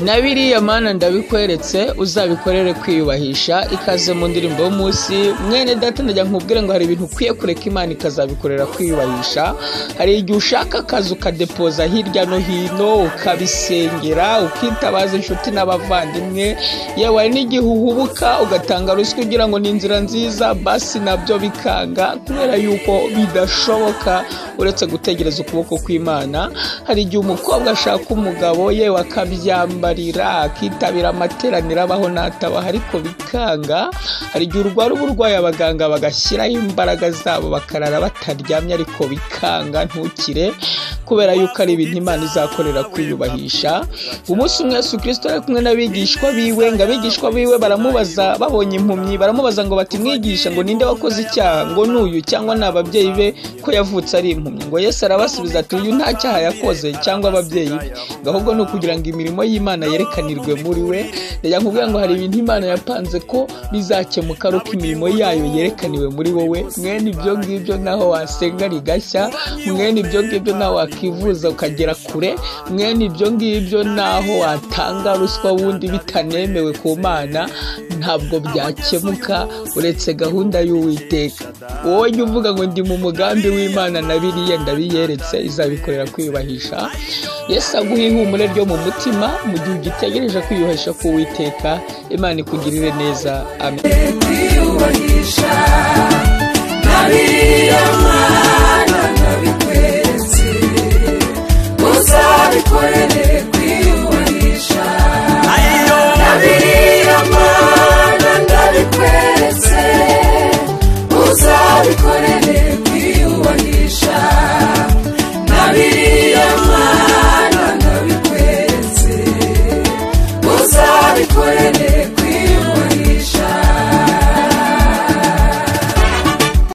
Na biriya Mana ndabikweretse, uzabikorere kwiyubahisha. Ikaze mu ndirimbo y'umunsi. Mwene data, ndajya nkubwire ngo hari ibintu ukwiye kureka Imana ikazabikorera kwiyubahisha. Hari igihe ushaka akazi, ukadepoza hirya no hino, ukabisengera, ukitabaza inshuti n'abavandimwe. Yewe, hari n'igihe uhubuka ugatanga ruswa ugira ngo ni inzira nziza, basi nabyo bikanga, kubera yuko bidashoboka uretse gutegereza ukuboko kw'Imana. Hari igihe umukobwa ashaka umugabo, yewe, akabyambarira, akitabira amateraniro abaho n'atabaho, ariko bikanga. Hari igihe urwara uburwayi, abaganga bagashyiraho imbaraga zabo, bakarara bataryamye, ariko bikanga, ntukire, kubera yuko ari ibintu Imana izakorera kwiyubahisha. Umunsi umwe Yesu Kirisito ari kumwe n'abigishwa biwe, ngo abigishwa biwe baramubaza, babonye impumyi baramubaza ngo bati: "Mwigisha, ngo ninde wakoze icyaha, ngo n'uyu cyangwa ni ababyeyi be, ko yavutse ari impumyi?" Ngo Yesu arabasubiza ati: "Uyu nta cyaha yakoze cyangwa ababyeyi be, ngo ahubwo ni ukugira ngo imirimo y'Imana yerekanirwe muri we." Ndagira nkubwira ngo hari ibintu Imana yapanze ko bizakemuka ari uko imirimo yayo yerekaniwe muri wowe. Mwene ibyo ngibyo, naho wasenga rigashya, mwene ibyo ngibyo, naho wakivuza ukagera kure, mwene ibyo ngibyo, naho watanga ruswa wundi bitanemewe ku Mana, ntabwo byakemuka uretse gahunda y'Uwiteka. Wowe jya uvuga ngo: "Ndi mu mugambi w'Imana, na biriya ndabiyeretse, izabikorera kwiyubahisha." Yesu aguha ihumure ryo mu mutima mu gihe ugitegereje kwiyubahisha k'Uwiteka. Imana ikugirire neza, amen. Kwiyubahisha na biriya Mana.